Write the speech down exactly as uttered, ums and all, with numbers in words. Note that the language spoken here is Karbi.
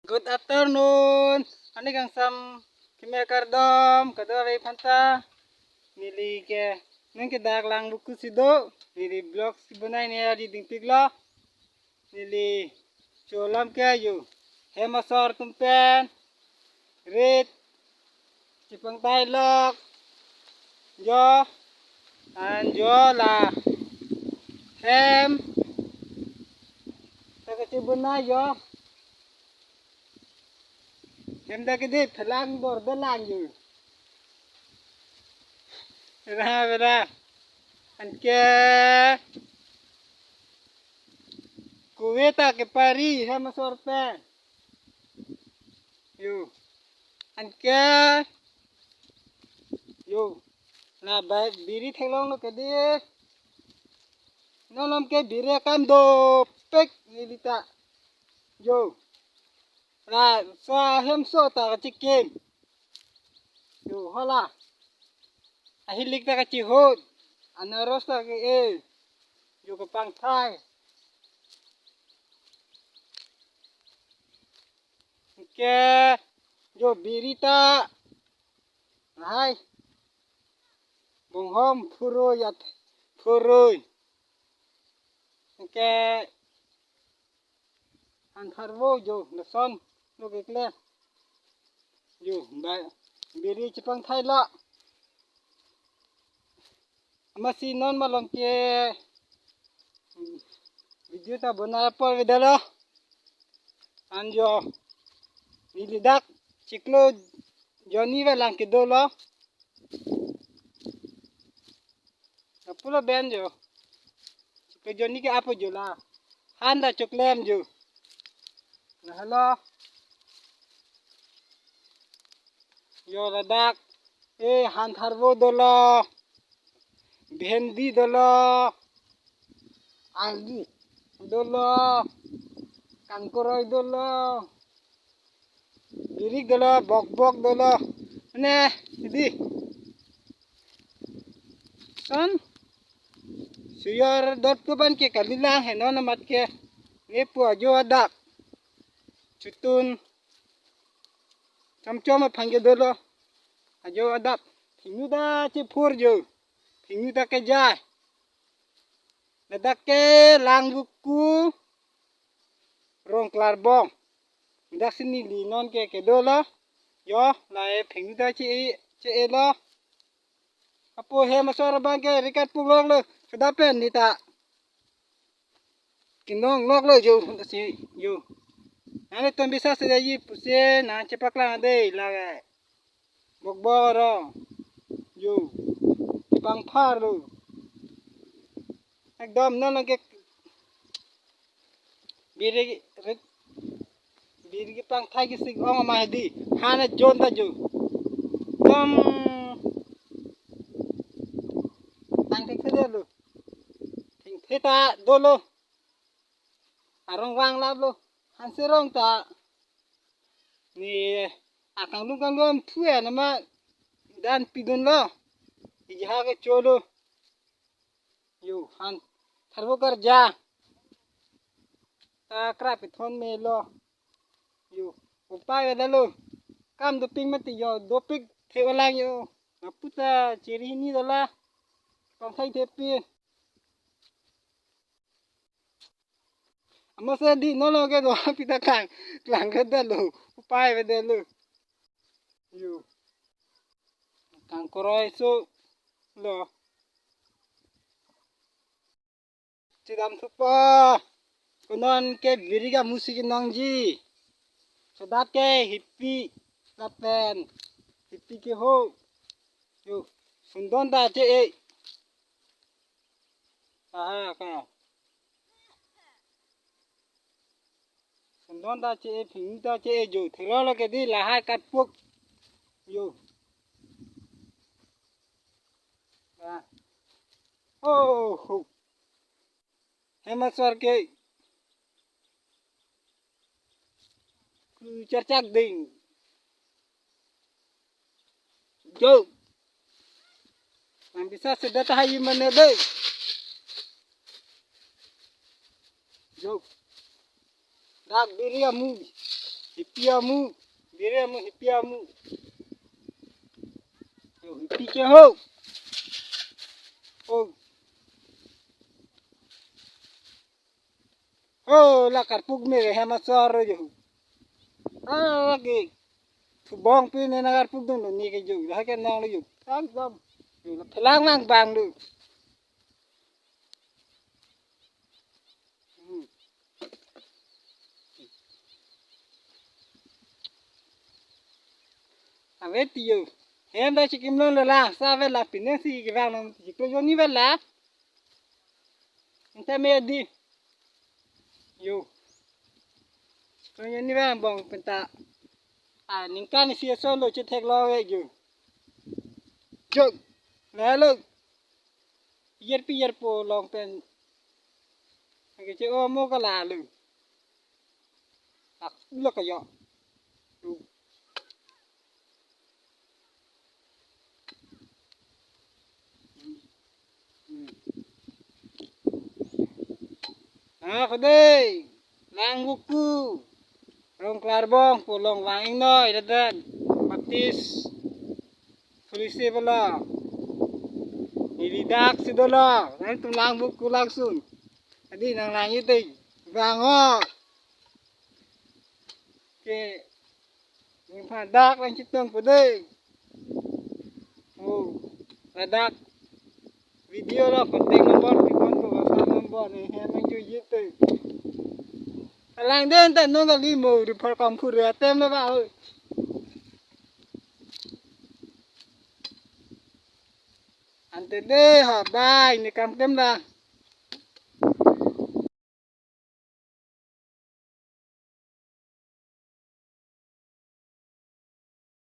Good afternoon. Ani kangsam keme kardom kadokave aphanta. Neli ke nangkedak Langvoku si do. Neli vlog si bonai ne adi dingpiklo. Neli cholam ke yo hem asor atum pen rit chepangthai lok jo, an jo la hem ta kachebonai jo. Hem ta kedi phelang dor dolang jo. Ra bera. Anke kove ta kepari hem asor pen. Yo. Anke. Yo. Na bai biri theklonglo kedi. Non alom ke biri akam dopik neli ta. Yo. Laso ahem so ta kachikim. Yo, hala. Ahilik ta kachihut. Anaros ta ke-e. Yo, kepangthai. Anke yo biri ta. Hai. Bonghom phurui at phurui. Anke han tharvo yo lason lo keklem. Yo, bai biri chepangthai lo. Amatsi non malom ke video ta bonai apor avedetlo. An yo neli dak chiklo jonni velang kedolo. Lapulo ben yo. Chiklo jonni ke apo yo la. Han ta choklem yo. Lahelo. Yo ladak. Eh, han tharvo dolo. Bhendi dolo. Aldi dolo. Kangkoroi dolo. Birik dolo, bokbok dolo. Ne, di. Son. Suyar dot ko ban ke kalilang heno namat ke. Ne pu ajo adap. Chutun. Chomchom aphan ke dolo. Ajo adap. Phingnu ta chephur yo. Phingnu ta kejai. Ladak ke Langvoku rong Klarbong. Dak si neli non ke kedolo. Yo, la e phingnu ta che-e, che-e lo. Apo hem asor abang ke rikat puklok lo. Sudah pen neli ta kinong lok lo yo, si yo. Nangtum bisa sedaji pusi nangchepaklang dei la. Bokbok ro. Yo. Pangphar lo. Ekdom non lagi biri rit, biri kepangthai kesik ong ama hedi. Han ajon ta yo. Ekdom tang thek thedetlo. Thengthe ta dolo. Arong vanglaplo. Han serong ta. Ne akanglum kanglum phu ya nama dan pidunlo. Iji ha ke cholo. Yo, han tharvo karja. Ta krap ithon melo. Yo, upai avedetlo. Kam dopik mati yo, dopik the-olang yo. Lapu ta chiri hini dola. Pangthai thepin. Amatsi di non lo ke do pita klang, klang kedetlo, upai avedetlo. Yo. Kangkoroi so lo. Chedam thupo. Konon ke biri amu si kenongji. Sodat ke hipi lapen hipi keho. Yo, sundon ta che-e. Aha ka. Sundon ta che-e, phingnu ta che-e yo. Theklonglo kedi lahai katpuk. Yo. Ah. Oh, ho. Hem asor ke. Ku charchak ding. Jo. Nang bisa sedat hai mane dei. Jo. Dak biri amu. Hipi amu, dire amu hipi amu. Yo, hipi ke ho. Oh. Oh, la karpuk me hem asor yo. Ah, lagi. Thubong pi ne na karpuk dun ni ke yo. La ke nang lo yo. Tang dam. Yo, la phelang mang bang lo. Hmm. Ave ti yo. Hem da chikim lo la, sa ave la pine si kevang nang chiklo yo ni ave la. Ente me di. Yo. Chiklo yo ni ave bong penta. Ah, ningkan isi asonlo chethek lo ave yo. Yo. La lo. Yer pi yer po long pen. Ke che o mo ka la lo. Ak lo ka yo. Ah, kudei. Lang buku. Rong Klarbong, pu long vang ingnoi, dadan. Baptis. Polisi bala. Neli dak si dolo. Nangtum lang buku langsung. Adi nang lang ite. Bang ho. Ke. Nang pha dak lang chitong pu dei. Oh. Ladak. Video lo contact number pi pon ko WhatsApp number ne hem nang ju yite. Alang den ta nong kali mo ri phar kam khur atem lo ba. Ante de ha bai ne kam kem da.